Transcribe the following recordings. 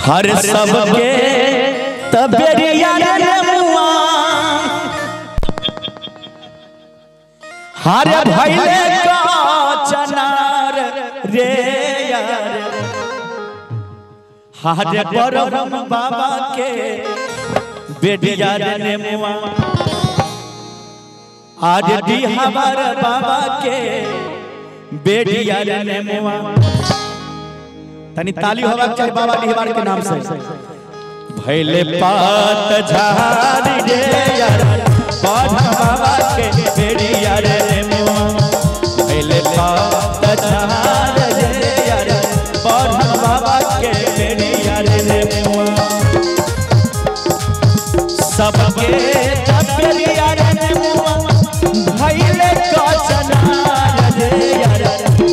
हर सबके तबेरिया रे मुआ हर भइले का चनार रे यार हर बरहम बाबा के बेटिया रे मुआ आज डिहबार बाबा के बेटिया रे मुआ। तनी ताली होवा चाहे बाबा डिहबार के नाम से। भैले पात झाड़ी रे यार बाढ़ बाबा के बेटिया रे मुआ। भैले पात झाड़ रे यार बाढ़ बाबा के बेटिया रे मुआ। सबके तबेरिया रे मुआ भैले का चनार रे यार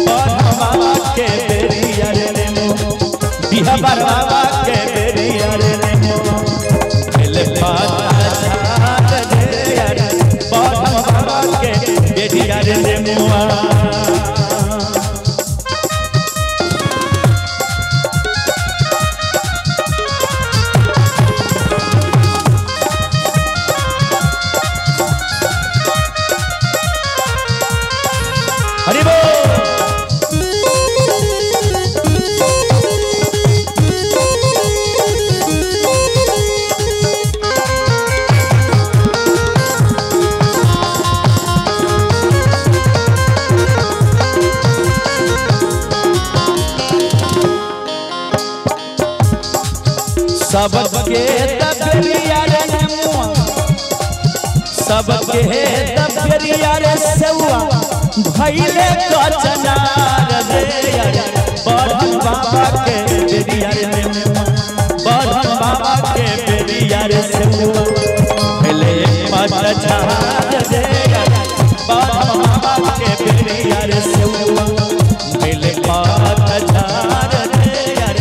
बाढ़ बाबा के बेटिया रे मुआ। डिहबार बाबा के बेटिया रे मुआ। भैले पात झाड़ रे यार बाढ़ बाबा के बेटिया रे मुआ। हरि बोल। सबके तबेरिया रे मुआ सबके तबेरिया रे सेवा भइले का चनार रे यार बाढ़ बाबा के बेटिया रे मुआ। बाढ़ बाबा के बेटिया रे सेवा भइले पात झाड़ रे यार बाढ़ बाबा के बेटिया रे सेवा। भइले पात झाड़ रे यार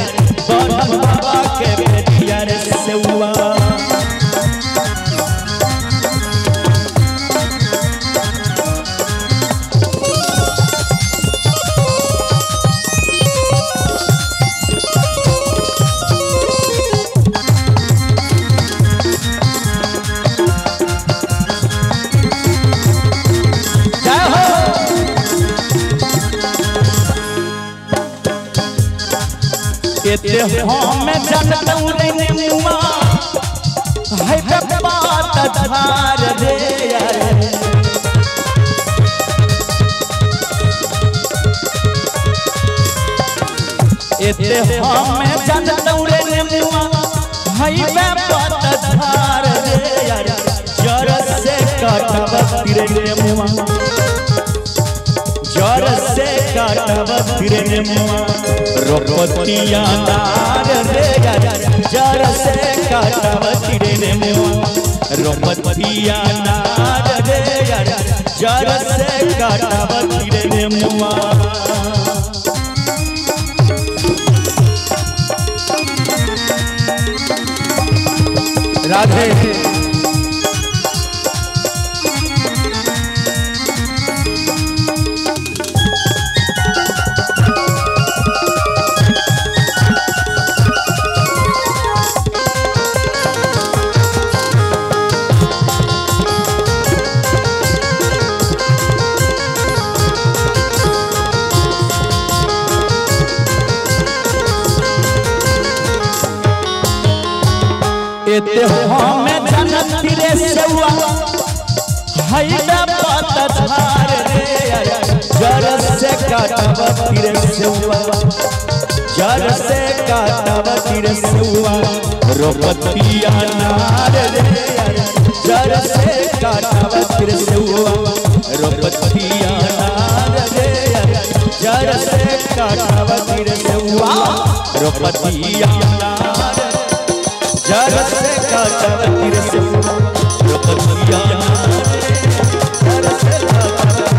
बाढ़ बाबा के बेटिया रे सेवा। एते हम जनतौ रे मुआ है पात झाड़ रे यार एते हम जनतौ रे मुआ है पात झाड़ रे यार जर से काटब रे मुआ जर से काटब रे मुआ। रोपतिया नार रे यार जर से काटब रे मुआ। रोपतिया नार रे यार जर से काटब रे मुआ। राधे। एते हम जनत रे सेवा है पात झाड़ रे यार जर से काटब रे सेवा जर से काटब रे सेवा। रोपतिया नार रे यार जर से काटब रे सेवा। रोपतिया नार रे यार जर से काटब रे सेवा। रोपतिया नार जर से काटब रे सेवा। रोपतिया जर से काटब